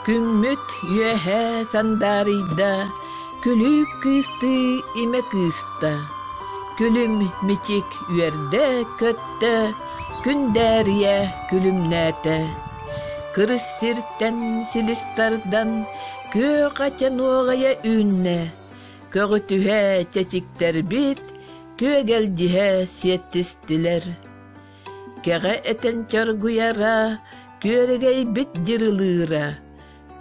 Күммүт үөһэ сандаарыйда, күлүүк кыыстыы имэ кыыста. Күлүм мичик үөрдэ-көттө, күндээрийэ күлүмнээтэ. Кырыс сиртэн силис тардан, күөх ача нуоҕайа үүннэ. Көҕүтүһэ чэчиктэрбит, күөгэлдьиһэ сиэттистилэр. Кэҕэ этэн чоргуйара, күөрэгэйбит дьырылыыра,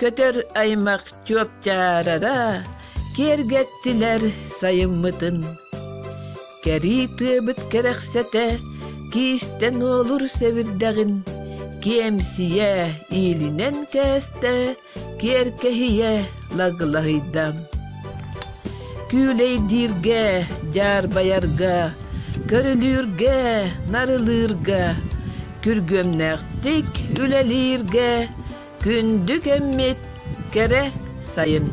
көтөр аймах чуопчаарара киэргэттилэр сайыммытын. Кэрии тыабыт кэрэхсэтэ, киистэн уолур сэбирдэҕин, киэмсийэ иилинэн кээстэ, киэркэһийэ лаглаһыйда. Күүлэйдииргэ, дьаарбайарга, көрүлүүргэ, нарылыырга, күргүөмнээхтик үлэлииргэ күндү кэммит кэрэ сайын.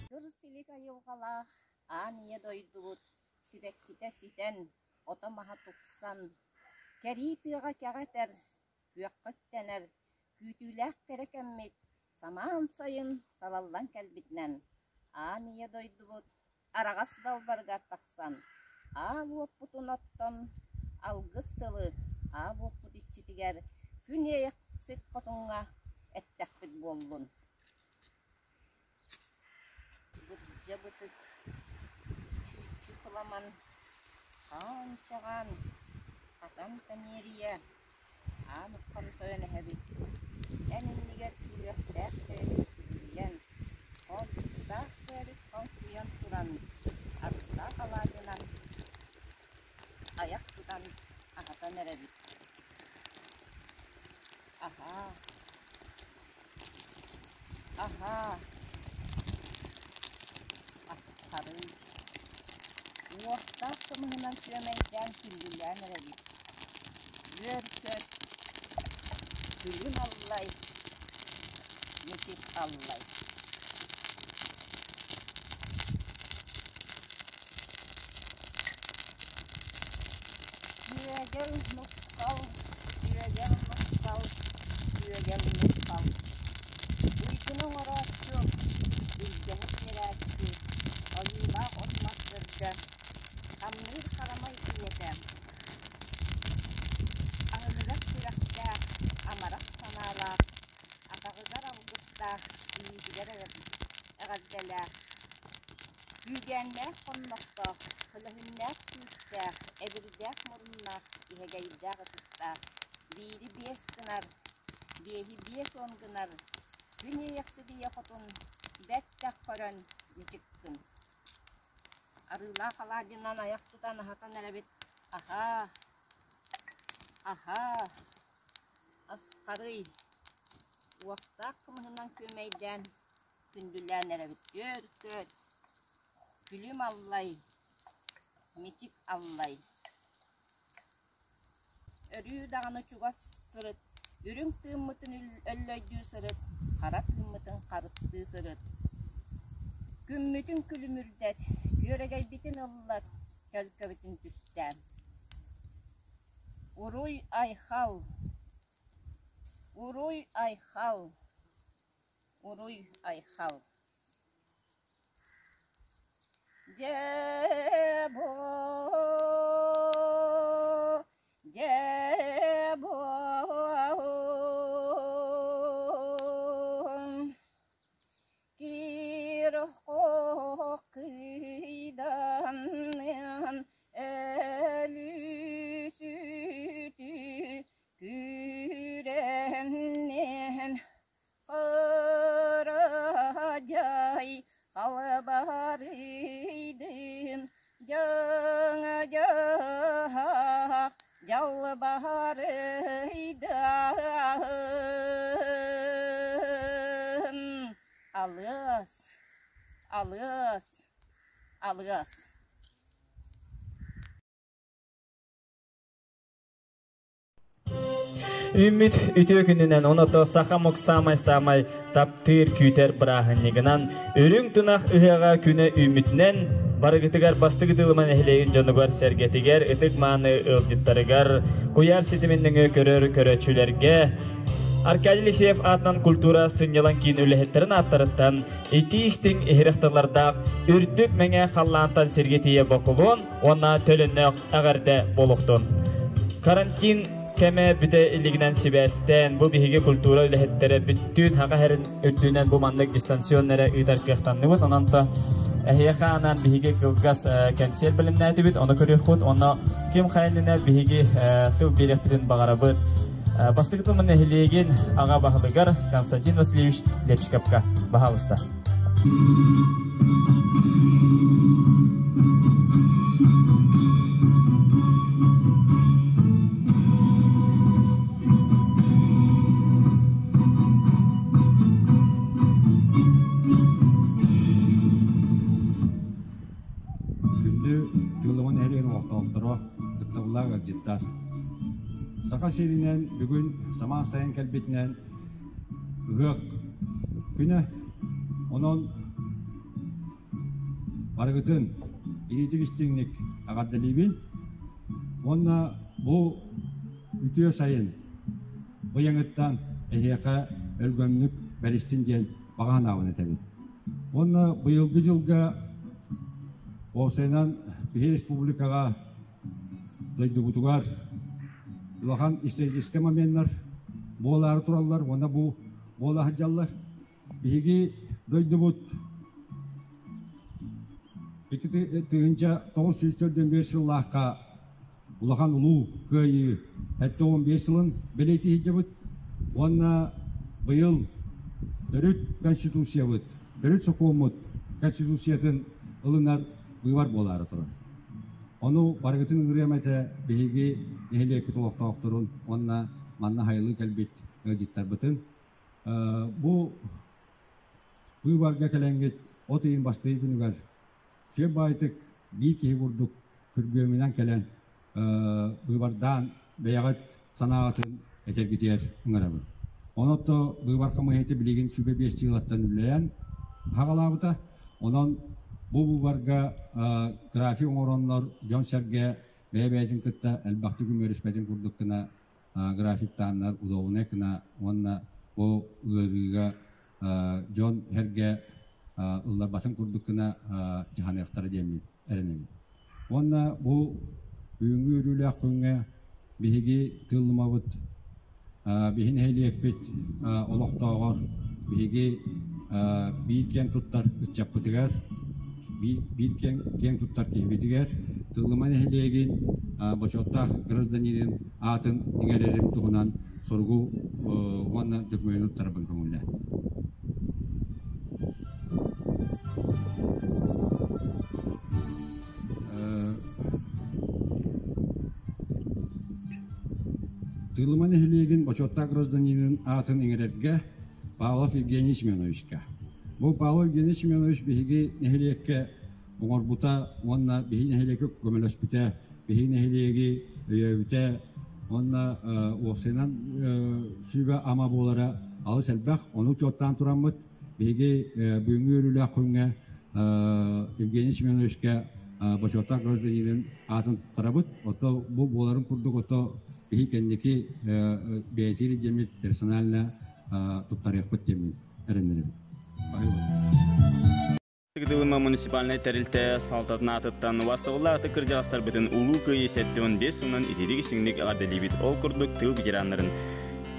Кыр силик айылҕалаах аан ийэ дойдубут сибэккитэ ситэн, ото-маһа тупсан, кэрии тыаҕа кэҕэ этэр, күөххэ үктэнэр, күүтүүлээх кэрэ кэммит самаан сайын салаллан кэлбитинэн, аан ийэ дойдубут араҕас далбарыгар тахсан, аал уоппутун оттон, алгыс тылы аал уоппут иччитигэр күн Иэйэхсит хотуҥҥа эттэхпит буоллун. Бырдьа бытык, чүүччү кыламан, хаан-чаҕаан, хатан тэмиэрийэ, аан уххан тойон эһэбит, эн иннигэр сүһүөхтээх бэйэбит сүгүрүйэн, хоолдьуктаах бэйэбит хоҥкуйан туран, арыылаах алаадьынан айах тутан аһатан эрэбит. Аһаа, Аһаа, ахтарый, уохтаах кымыһынан күөмэйдээн күндүлээн эрэбит, үөр-көт, күлүм аллай, мичик аллай. Күөгэл нусхал, күөгэл нусхал, күөгэл нусхал. Уйгуну оҥорооччу, илгэни биэрээччи, ойуулаах от-мас төрдө, хамныыр харамай ийэтэ, аһыныгас сүрэхтээх, амарах санаалаах, атаҕыгар алгыстаах, илиитигэр эҕэрдэлээх, Күүгээннээх хоннохтоох, көлөһүннээх күүстээх, эбирдээх муруннаах, иһэгэйдээх ытыстаах, биири биэс гынар. Биэһи 50 гынар, күн иэйэхсит ийэ хотун бэттэх көрөн мичик гын. Арыылаах алаадьынан айах тутан аһатан эрэбит. Аһаа, аһаа, асхарый, уохтаах кымыһынан күөмэйдээн күндүлээн эрэбит. Үөр-көт, күлүм аллай, мичик аллай. Өрүү даҕаны чугас сырыт, үрүҥ тыыммытын өллөйдүү сырыт, хара тыыммытын харыстыы сырыт. Күммүтүн күлүмүрдэт, күөрэгэйбитин ыллат, төлкөбүтүн түстээн. Уруй-айхал! Уруй-айхал! Уруй-айхал! Дьэ буо, дьэ буо, кир кыйданныан өлүү-сүтүү күрэннэн Карадьай халбарыйдын дьаҥа-дьаһах дьалбарыйдын Алыас, алыас, алыас. Үүммүт үтүө күнүнэн оното саха омук саамай-саамай таптыыр күүтэр бырааһынньыгынан Үрүҥ тунах ыһыаҕа күнэ үүммүтүнэн барыгытыгар бастакы тылыма нэһилиэгин дьонугар-сэргэтигэр ытык-мааны ыалдьыттарыгар куйаар ситимин нөҥүө көрөр көрөөччүлэргэ Аркадий Алексеев аатынан культура сынньалаҥ киин үлэһиттэрин ааттарыттан итии-истиҥ иһирэх тыллардаах үрдүк мэҥэ халлаантан сиргэ тиийэ бокулуон уонна төлөннөөх эҕэрдэ буолуохтун. Карантин кэмэ бүтэ илигинэн сибээстээн, бу биһиги культура үлэһиттэрэ бүттүүн хаха хэрин үрдүнэн бу маннык дистанционно эрэ ыытар кыахтанныбыт. Онон то эһиэхэ анаан биһиги кылгас кэнсиэр бэлэмнээтибит, ону көрүөххүт. Онно ким хайанына биһиги тыл биэриэхпитин баҕарабыт. Бастакы тылмын нэһилиэгин аҕа баһылыгар Константин Васильевич Лепчикапка. Баһаалыста. Күндү Тыыллыма нэһилиэгин олохтоохторо, кыттабыллаах ыалдьыттар! Саха сиринэн бүгүн самаан сайын кэлбитинэн Ыһыах күнэ. Онон барыгытын илиитик истиҥник эҕэрдэлиибин уонна бу үтүө сайын быйаҥыттан эһиэхэ өлгөмнүк бэристин диэн баҕа санаабын этэбин. Уонна быйылгы дьылга уопсайынан биһи республикаҕа дойдубутугар улахан историческай моменнар буолаары тураллар уонна бу буола сылдьаллар. Биһиги дойдубут 1994 сыллаахха улахан улуу кыайыы 75 сылын бэлиэтии сылдьабыт уонна быйыл төрүт конституциябыт, төрүт сокуоммут конституциятын ылынар быыбар буолаары турар. Ону барыгытын ыҥырыам этэ биһиги нэһилиэкпит олохтоохторун уонна манна хайылыы кэлбит ыалдьыттарбытын. Бу быыбарга кэлэҥҥит от ыйын бастакы күнүгэр сүр баайтык биир киһи курдук күргүөмүнэн кэлэн быыбардаан бэйэҕит санааҕытын этэргитигэр ыҥырабын. Онон быыбар хамыыһыйата билигин сүбэ биэс дьыалаттан үлэлээн хаҕалаабыта. Онон бу быыбарга график оҥороннор дьон-сэргэ бэйэ-бэйэтин кытта элбэхтик үмүөрүспэтин курдук гына графиктааннар удобнай гына уонна бу ыарыыга дьон-сэргэ ылларбатын курдук гына дьаһаныахтара диэммин эрэнэбин. Уонна бу бүгүҥҥү үөрүүлээх күҥҥэ биһиги тыыллымабыт, биһи нэһилиэкпит олохтооҕор биһиги биир киэн туттар ыччаппытыгар, биир киэн туттар киһибитигэр Тыллыма нэһилиэгин бочуоттаах гражданинын аатын иҥэрэрим туһунан суругу уонна документы туттарабын көҥүллээн. Тыыллыма нэһилиэгин бочуоттаах гражданинын аатын иҥэрэргэ Павлов Евгений Семеновичка. Бу Павлов Евгений Семенович биһиги нэһилиэккэ оҥорбута уонна биһиги нэһилиэккэ көмөлөспүтэ, биһиги нэһилиэги өйөөбүтэ уонна уопсайынан сүбэ-ама буолара алыс элбэх. Ону учуоттаан тураммыт биһиги бүгүҥҥү үөрүүлээх күҥҥэ Евгений Семеновичка бочуоттаах гражданинын аатын туттарабыт. Ото бу буоларын курдук ото биһи кэнники бэйэтиир диэммит персонально туттарыахпыт диэммин эрэннэрэбин. Тыгдылыма муниципальнай тэрилтэ салалтатын аатыттан убаастабыллаах ытык кырдьаҕастарбытын Улуу Кыайыы 75 сылынан итирик-истиҥник эҕэрдэлиибит. Ол курдук тыыл ветераннарын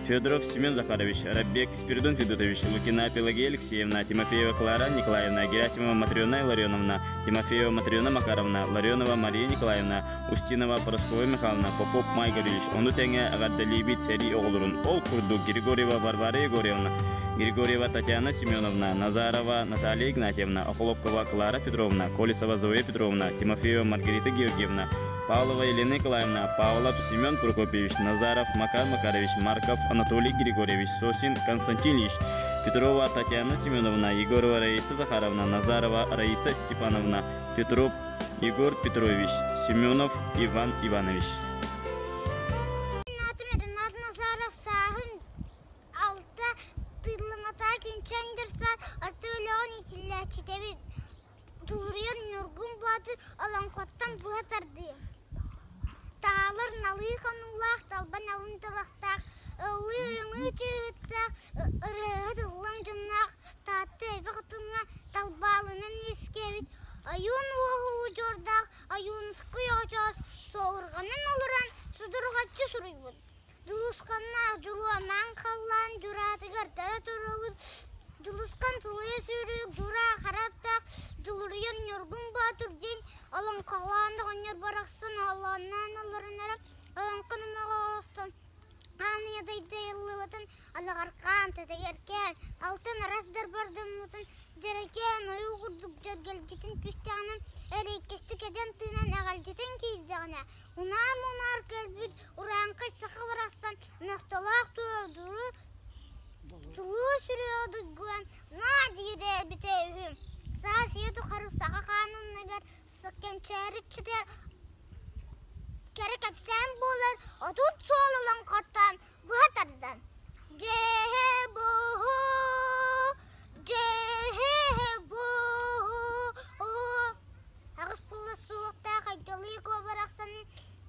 Федоров Семен Захарович, Раббек Спиридон Федотович, Лукина Пелагея Алексеевна, Тимофеева Клара Николаевна, Герасимова Матрена Илларионовна, Тимофеева Матрена Макаровна, Ларионова Мария Николаевна, Устинова Парасковья Михайловна, Попов Май Гаврильевич, ону тэҥэ эҕэрдэлиибит сэрии оҕолорун, ол курдук Григорьева Варвара Егорьевна, Григорьева Татьяна Семеновна, Назарова Наталья Игнатьевна, Охлопкова Клара Петровна, Колесова Зоя Петровна, Тимофеева Маргарита Георгиевна, Павлова Елена Николаевна, Павлов Семен Прокопьевич, Назаров Макар Макарович, Марков Анатолий Григорьевич, Сосин Константин Ильич, Петрова Татьяна Семеновна, Егорова Раиса Захаровна, Назарова Раиса Степановна, Петров Егор Петрович, Семенов Иван Иванович. Ренат Назаров сааһын алта тыыллаҥатаа күнчэн дьарсаан орто бөлөҕүн иитиллээччитэбин. Дьулуруйар Ньургун Боотур олоҥхоттон быһа тардыы. Таалар налыы хонуулаах, талбан алын талахтаах, ыллыыр ымыы чыыһыттаах, ырыаһыт ыллам дьонноох Таатта эбэ хотуҥҥа талбаалынан үөскээбит ойуун уоһу удьуордаах Ойуунускай оҕочоос суоһурҕанан олорон судурҕаччы суруйбут. Дьулусханнаах дьулуомаан халлаан дьураатыгар тара турабыт, Дьулусхан сылыйа сүүрүк дьураа харахтаах Дьулуруйар Ньургун Боотур диэн олоҥхолоон оҕонньор барахсан оһоллоонноон олорон эрэ олоҥхо номоҕо оҥостон Аан ийэ дойду айыллыбытын алаҕаркаан, тэтэгэркээн, алтан арас дарбардаммытын дьэрэкээн ойуу курдук дьэргэлдьитин түстэҕинэ, эриэккэстик этэн тыынан эҕэлдьитэн киирдэҕинэ, унаар-мунаар кэлбит урааҥхай саха барахсан нохтолоох туодуру чулуу сүрүөҕү дуйгуйан наа диирэ эбитэ үһү. Саас ийэ тухары саха хааныныгар кэнчээри иччитигэр кэрэ кэпсээн буолар 30 суол олоҥхоттон быһа тардан дьиэһэ буһу дьиэһэ буһу аҕыс пулла суохтаах айдалыы куобарахсан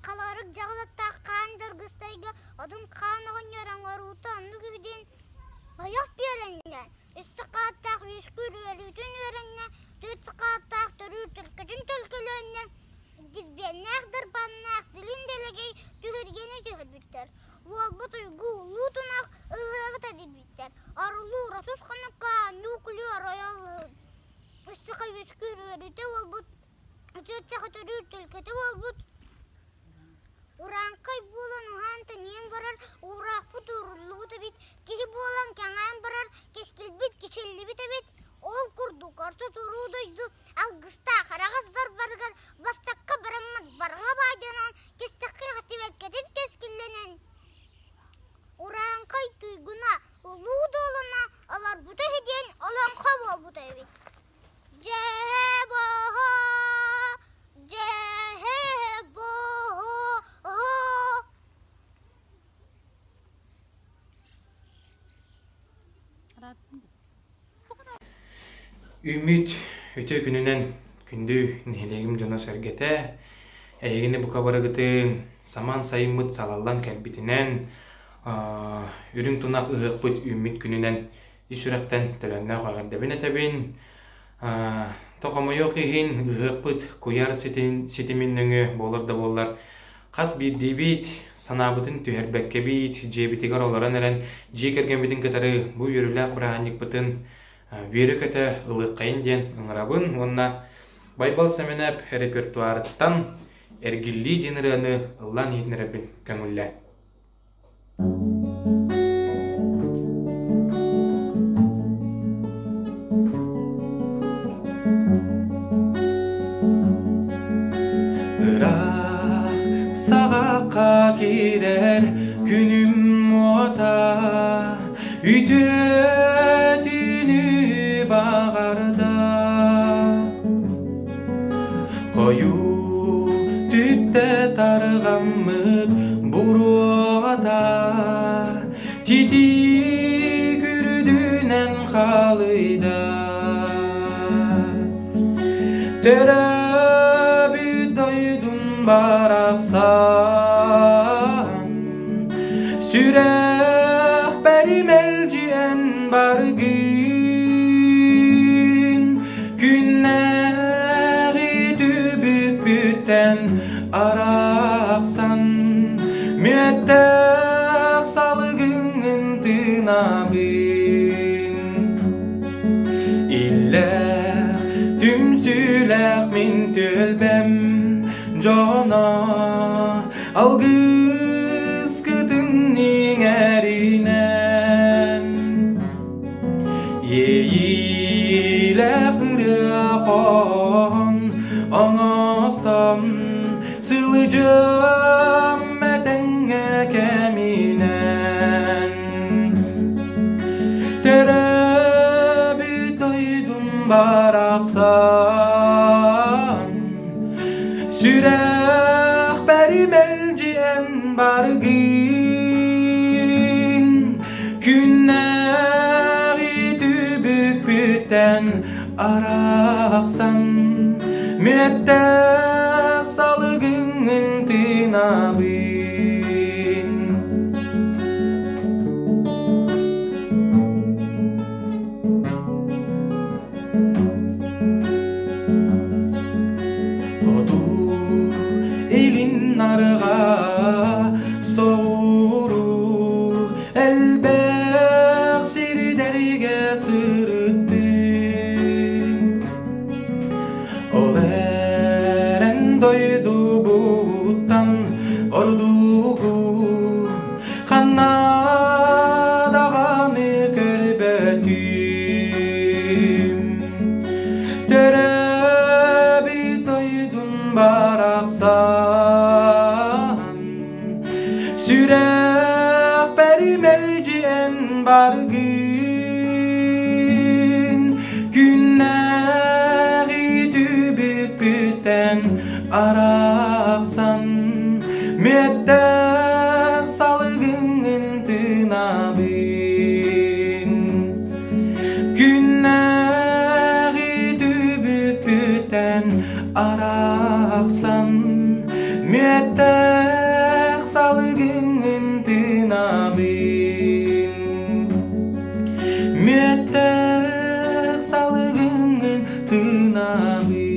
халарык дьаҕылаттаах хаан дьаргыстайга одун хаан оҕонньор оҥоруута оннук үһү диэн ойох биэрэннэ үс сакааттаах үөскүүр үөрүүтүн үөрэннэ түөрт сакааттаах төрүүр төлкөтүн төлкөлөөннө Дирбиэннээх дарбаннаах дилин дэлэгэй түһүргэни түһэрбиттэр. Уолбут уйгу улуу тунах ыһыаҕы тэдийбиттэр. Арыллуур отут хонукка ньуклеар ойоллоһун. Өссө үөскүүр үөрүүтэ буолбут, үтүөтсэх төрүүр төлкөтө буолбут. Урааҥхай буолан уһаан тэнийэн барар, уураахпыт ууруллубут эбит, киһи буолан кэҥээн барар, кэскилбит кичэллибит эбит. Ол курдук орто туруу дойду алгыстаах араҕас дарбарыгар бастакка бараммат барҕа баайданан, кистэххэ хатибэккэтин кэскиллэнэн, урааҥхай туйгуна, улуу дуолана олорбута үһү диэн олоҥхо буолбута эбит. Дьэһэ-боһо, дьэһэ-боһо. Үүммүт үтүө күнүнэн күндү нэһилиэгим дьоно-сэргэтэ, эһигини бука барыгытын самаан сайыммыт салаллан кэлбитинэн, үрүҥ тунах ыһыахпыт үүммүт күнүнэн ис сүрэхтэн төлөннөөх эҕэрдэбин этэбин. Тохомойуох иһин ыһыахпыт куйаар ситимин нөҥүө буолар да буоллар, хас биирдиибит санаабытын түһэрбэккэбит, дьиэбитигэр олорон эрэн дьиэ кэргэммитин кытары бу үөрүүлээх бырааһынньыкпытын үөрэ-көтө ылыаххайын диэн ыҥырабын уонна Байбал Сэмэнэп репертуарыттан «Эргиллии» диэн ырыаны ыллаан иһитиннэрэрбин көҥүллээн. киирэр күнүм уота үтүө түүнү баҕарда. Хойуу түптэ тарҕаммыт буруота титиик үрдүнэн халыйда. Төрөөбүт дойдун барахсан сүрэхпэр мэлдьиэн баргын күннээҕи түбүкпүттэн арахсан мүөттээх салгыҥҥын тыынабын Иллээх, түмсүүлээх мин түөлбэм дьоно алгыскытын иҥэринэн Иэйиилээх ырыа хоһоон оҥостон сылдьыам этэҥҥэ кэминэн Төрөөбүт дойдум барахсан Сүрэхпэр мэлдьиэн баргын Күннээҕи түбүкпүттэн арахсан Мүөттээх салгыҥҥын тыынабын Хоту илин арҕаа соҕуруу элбэх сирдэргэ сырыттым. Ол эрэн дойдубуттан ордугу ханна даҕаны көрбөтүм. Төрөөбүт дойдум барахсан сүрэхпэр мэлдьиэн баргын күннээҕи түбүкпүттэн арахсан мүөттээх салгыҥҥын тыынабын күннээҕи түбүкпүттэн арахсан мүөттээх салгыҥҥын тыынабын мүөттээх салгыҥҥын тыынабын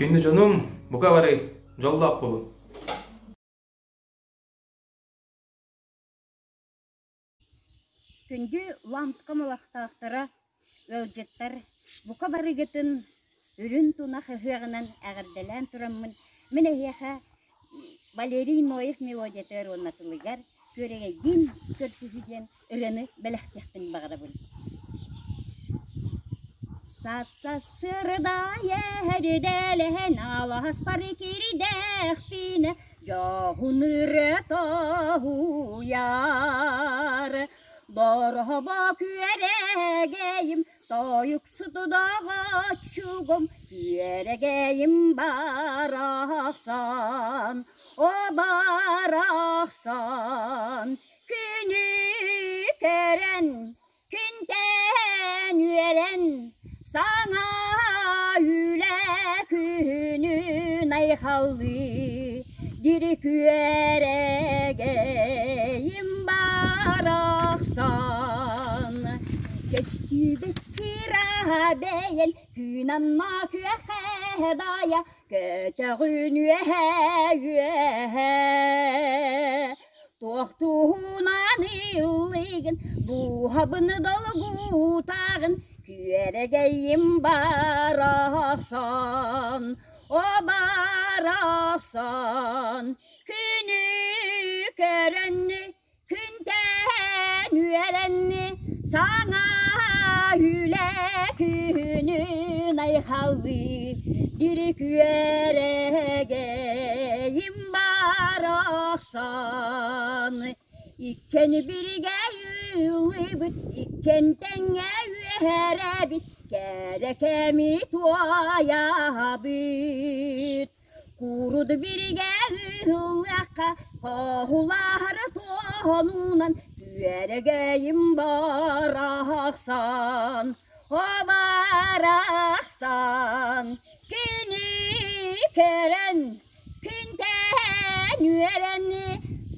Күндү дьонум, бука бары дьоллоох буолун. Күндү лампка олохтоохторо, ыалдьыттар, бука барыгытын үрүн тунах ыһыаҕынан эҕэрдэлээн тураммын, мин эһиэхэ Валерий Ноев мелодиятыгар уонна тылыгар Күөрэгэйдиин көрсүһүү диэн ырыаны бэлэхтиэхпин баҕарабын. Сарсырдаайа эрдэлэһэн аласпар киирдэхпинэ дьоһун ырыа тоһуйар. Дорохобо күөрэгэйим тойуксут доҕоччугум күөрэгэйим барахсан, о барахсан, күнү көрөн Күнтэн үөрэн, саҥа үлэ күнүн айхаллыы, дири күөрэгэйим барахсан. Көстүүбүт кыра бэйэн күн анна күөхэ дайа, көтөҕүн үөһэ үөһэ. Туох туһунан ыллыгын, дууһабын долгутаҕын, күөрэгэйим барахсан, о барахсан, күнү көрөн, күнтэн үөрэн, саҥа үлэ күнүн айхаллыы, Дирик үөрэгэйим барахсан Иккэн биригэ ыллыыбыт, иккэн тэҥҥэ үөрэбит, кэрэ кэми туойабыт. Куруд биригэ ыллыахха, хоһулаһар туоһунан үөрэгэйим барахсан, о барахсан, кини кэрэн Күнтэн үөрэн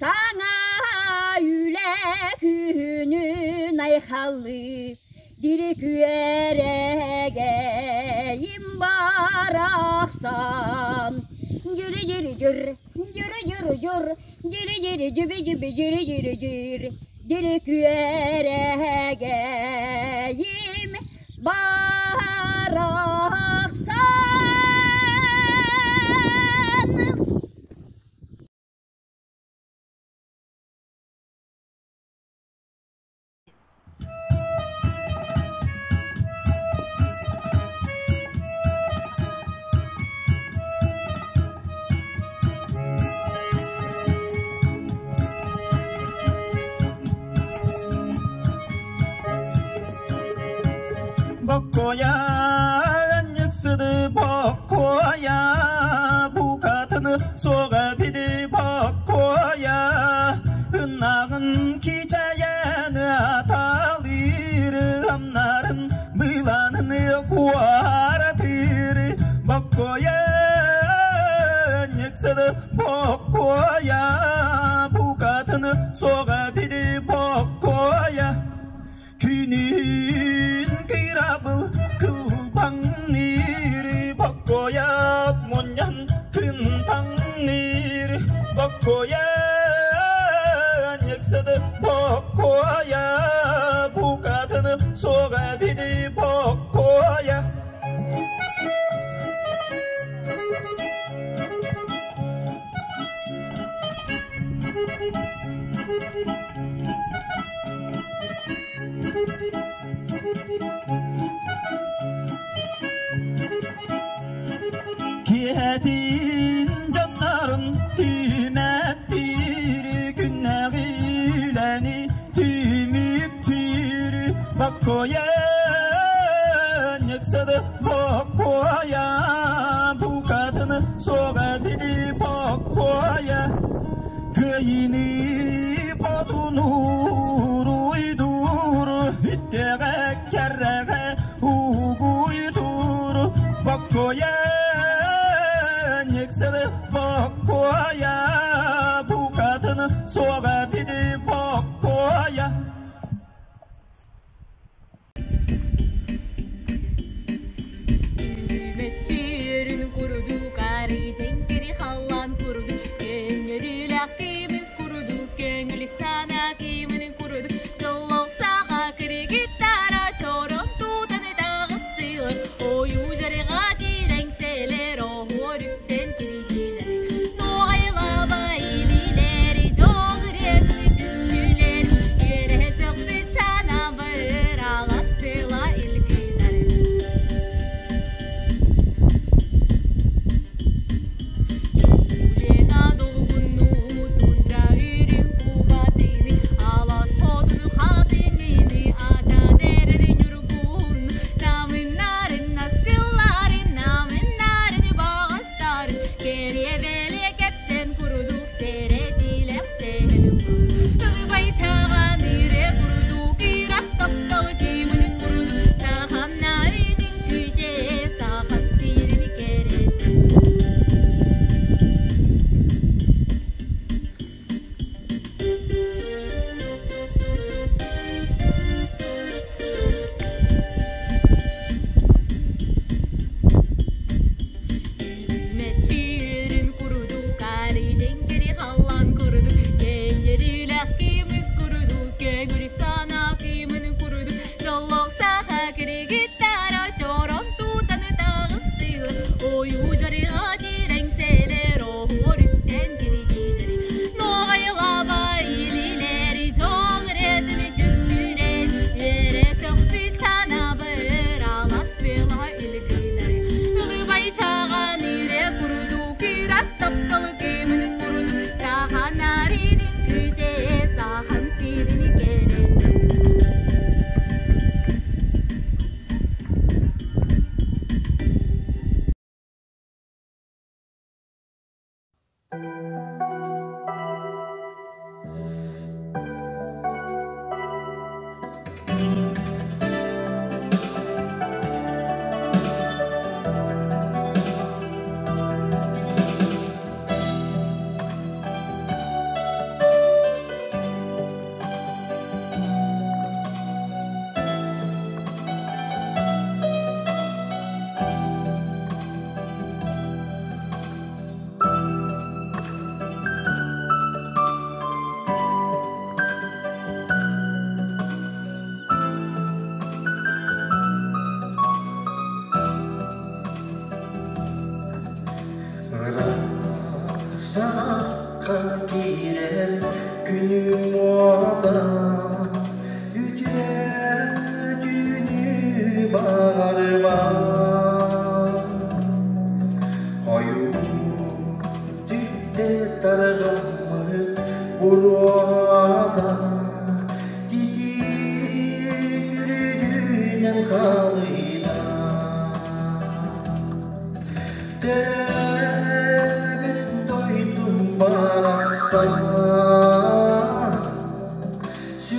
саҥа үлэ күнүн айхаллыы Дирик үөрэгэйим барахсан Дьүрү-дьүрү-дьүр, дьүрү-дьүрү-дьүр, дьүрү-дьүрү дьүбү-дьүбү дьүрү-дьүрү-дьүр Дирик үөрэгэйим барахсан. Боккуойа, анньыксыды боккуойа, букатыны суоҕа биди боккуойа, ыннаҕын кичэйэн аталыыр, амнарын быланын куаратыр, боккуойа, анньыксыды боккуойа, букатыны суоҕа биди боккуойа. Күнүн кыырабыл кылбаҥныыр, боккуойап мунньан кынтаҥныыр, боккуойа ньыксыды боккуойа, букатын суоҕа биди боккуойа. Киэһэтин дьоннорун түмэттиир, күннээҕи үлэни түмүктүүр, боккуойа ньыксыды боккуойа, букатын суоҕа диди боккуойа. Кыайыыны хотунуур уйдуур, үттэҕэ кэрэҕэ угуйдуур, боккуойа ньыксыды боккуойа, букатын суоҕа биди боккуойа. Үмэччи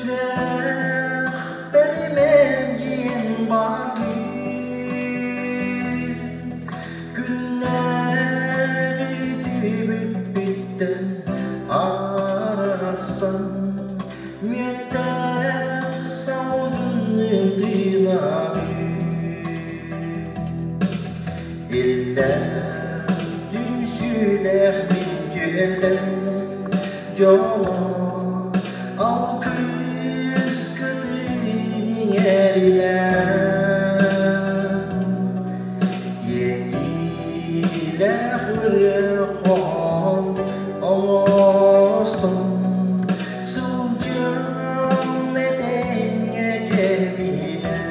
Сүрэхпэр мэлдьиэн бааргын, Күннээҕи түбүкпүттэн арахсан, Мүөттээх салгынныын тыынабын. Иллээх түмсүүлээх мин түөлбэм дьоно алгыскытын иҥэрилэр. Иэйиилээх ырыа хоһоон оҥостон сылдьыам этэҥҥэ кэминэн.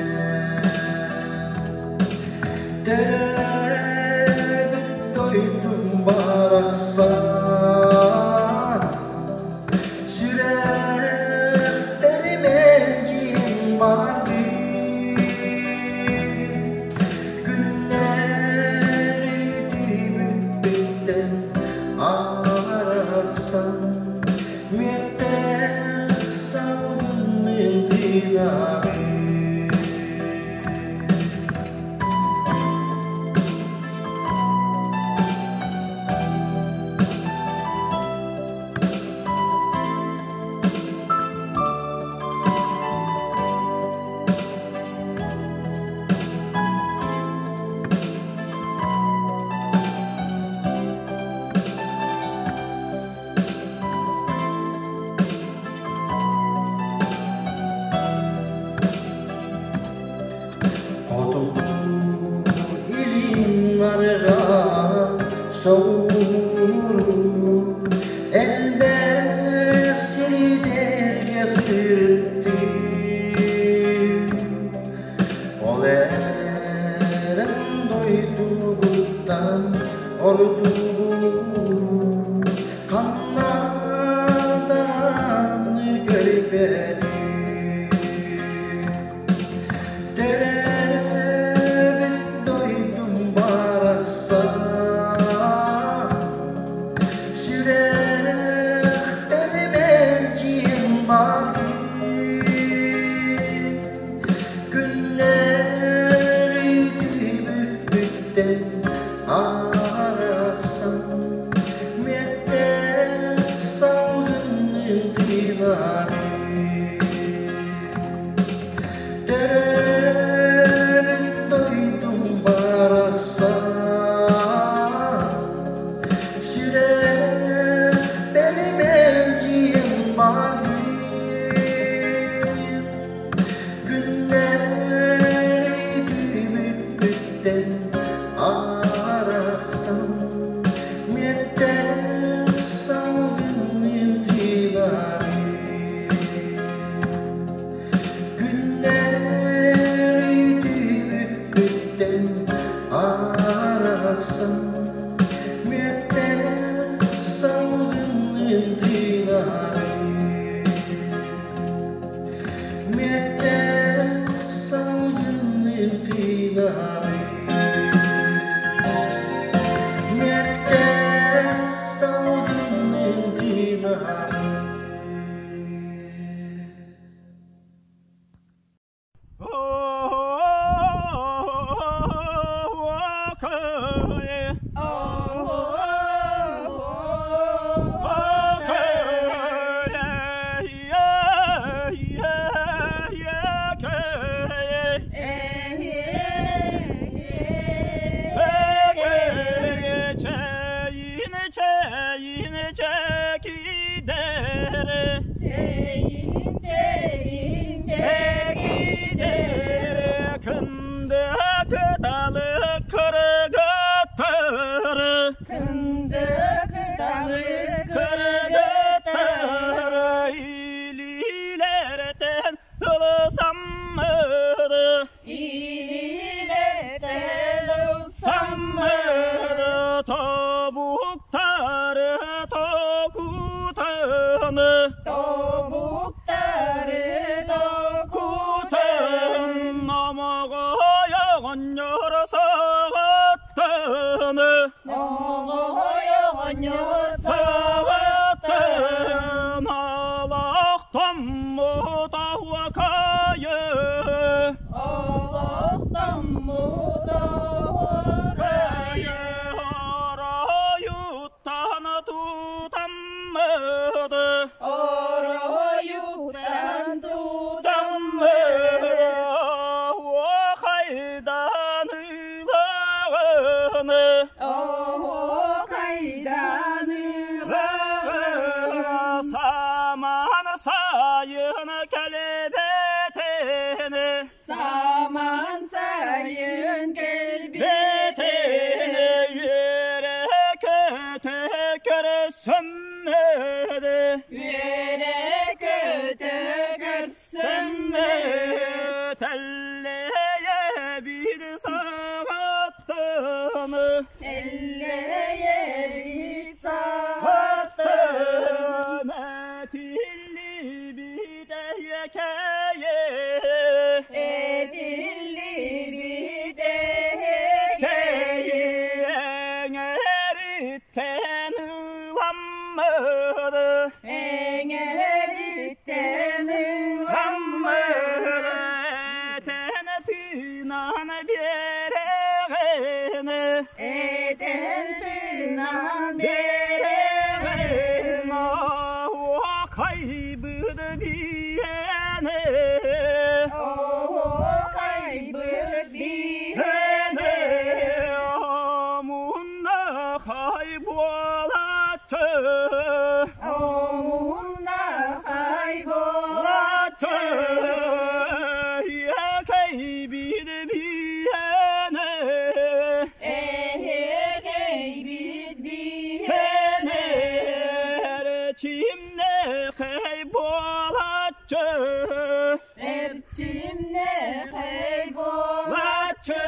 Төрөөбүт дойдум барахсан, сүрэхпэр мэлдьиэн баҕарбыт. Күннэри түбүкпүттэн арахсан, мүөттээх салгынныын тыынабын. Хотугу илин арҕаа соҕуруу элбэх сирдэргэ сырыттым. Ол эрэн дойдубуттан ордугу ханна даҕаны көрбөтүм. Төрөөбүт дойдум барахсан, сүрэхпэр мэлдьиэн баҕарбыт. Күннэри түбүкпүттэн арахсан, мүөттээх салгынныын тыынабын. Төрөөбүт дойдум барахсан, сүрэхпэр мэлдьиэн баҕарбыт. сайын кэлбэтин Саман сайын кэлбитин Бэтин үөрэ көтө көрсөммөдө Үөрэ көтө көрсөммөт Тэллэйэ биир саҕаттан Тэллэйэ биир саҕаттан Этиллибит эйэкэйэ Этиллибит эһэкэйи Эҥэриттэн ыламмыт Эҥэриттэн ыламмыт Этэн тыынан биэрэҕин Этэн тыынан биэрэҕин Оһуохайбыт биэни Оһуохайбыт биэни Омуннахай буолааччы Омуннахай буолааччы Эһэкэйбит биэни Эһэкэйбит биэни Эрчимнэхэй буолааччы Эрчимнэхэй буолааччы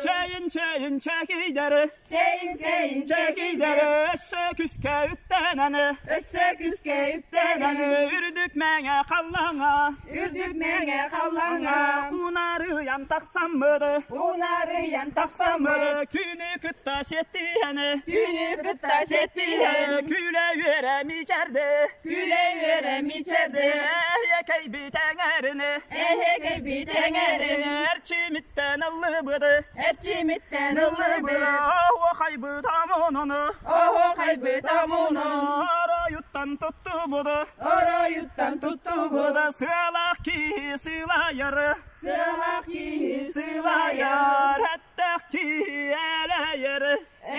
Чэйин чэйин чэкийдэр Чэйин чэйин чэкийдэр өссө күскэ үктэнэн Өссө күскэ үктэнэн Үрдүк мэҥэ халлаҥа Үрдүк мэҥэ халлаҥа Унарыйан тахсаммыт Унарыйан тахсаммыт Күнү кытта сиэттиһэн Күнү кытта сиэттиһэн Күлэ үөрэ мичэрди Күлэ үөрэ мичэрди Эһэкэйбит эҥэрин Эһэкэйбит эҥэрин Эрчимиттэн ыллыбыт Эрчимиттэн ыллыбыт Оһуохайбыт омунун Оһуохайбыт омунун Оройуттан туттубут Оройуттан туттубут Сыалаах киһи сыылайар Сыалаах киһи сыылайар Эттээх киһи элэйэр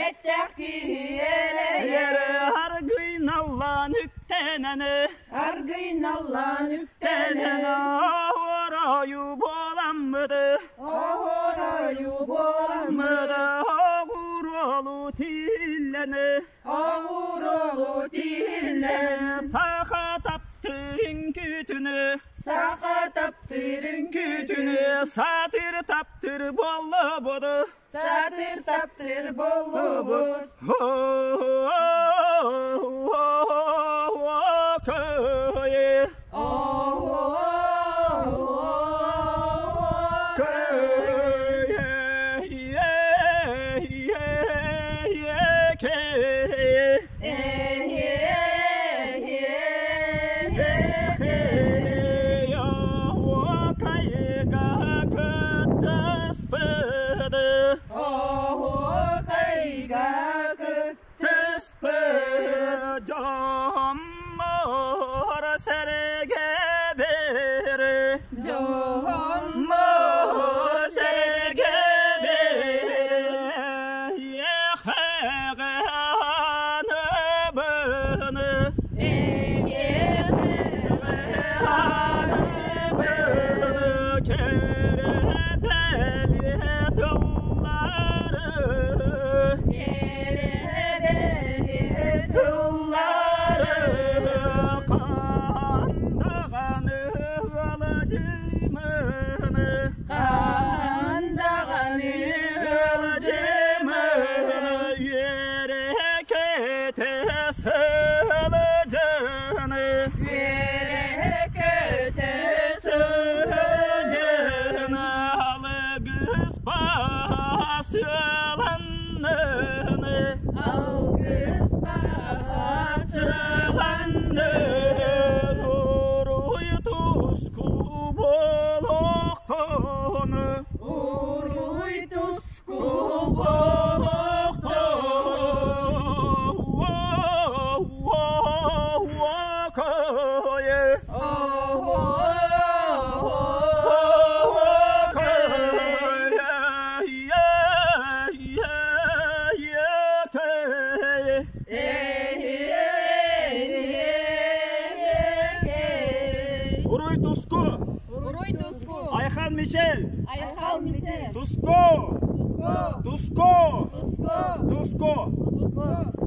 Эттээх киһи элэйэр Аргыйналлаан үктэнэн Аргыйналлаан үктэнэн Оһуоройу буоламмыт Оһуоройу буоламмыт Оҕуруолу тииллэн Оҕуруолу тииллэн Саха таптыыр үҥкүүтүн Саха таптыыр үҥкүүтүн Сатыр таптыр буоллубут Сатыр таптыр буоллубут Оһуокайга кыттыспыт. Уруй туску! Уруй туску! Айхан Мишель! Айхал Мишель! Туску! Туску! Туску! Туску! Туску! Туску!